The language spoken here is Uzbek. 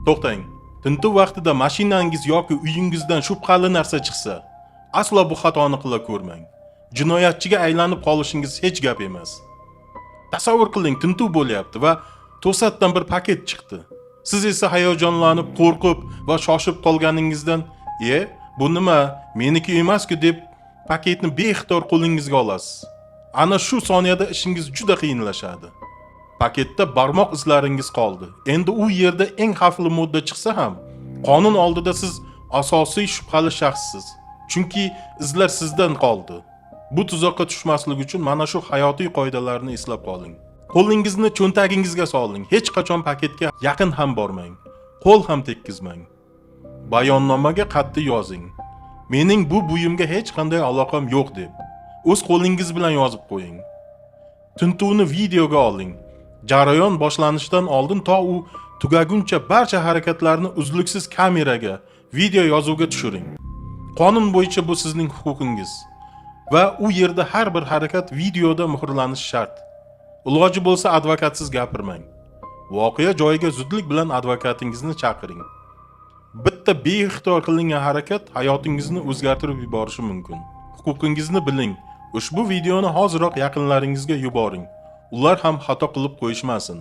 To'xtang. Tintuv vaqtida mashinangiz yoki uyingizdan shubhali narsa chiqsa, aslo bu xatoni qila ko'rmang. Jinoyatchiga aylanib qolishingiz hech gap emas. Tasavvur qiling, tintuv bo'lyapti va to'satdan bir paket chiqdi. Siz esa hayajonlanib, qo'rqib va shoshib qolganingizdan, "E, bu nima? Meniki emas-ku" deb paketni beixtiyor qo'lingizga olasiz. Ana shu soniyada ishingiz juda qiyinlashadi. Paketda barmoq izlaringiz qoldi. Endi u yerda eng xavfli modda chiqsa ham, qonun oldida siz asosiy shubhali shaxssiz. Chunki izlar sizdan qoldi. Bu tuzoqqa tushmaslik uchun mana shu hayotiy qoidalarni eslab qoling. Qo'lingizni cho'ntagingizga soling. Hech qachon paketga yaqin ham bormang. Qo'l ham tekkizmang. Bayonnomaga qat'iy yozing: "Mening bu buyumga hech qanday aloqam yo'q" deb. O'z qo'lingiz bilan yozib qo'ying. Tintuvni videoga oling. Jarayon boshlanishidan oldin to u tugaguncha barcha harakatlarni uzluksiz kameraga, video yozuvga tushiring. Qonun bo'yicha bu sizning huquqingiz va u yerda har bir harakat videoda muhrlanishi shart. Iloji bo'lsa, advokatsiz gapirmang. Voqea joyiga zudlik bilan advokatingizni chaqiring. Bitta beixtiyor qilingan harakat hayotingizni o'zgartirib yuborishi mumkin. Huquqingizni biling. Ushbu videoni hoziroq yaqinlaringizga yuboring. Ular ham xato qilib qo'yishmasin.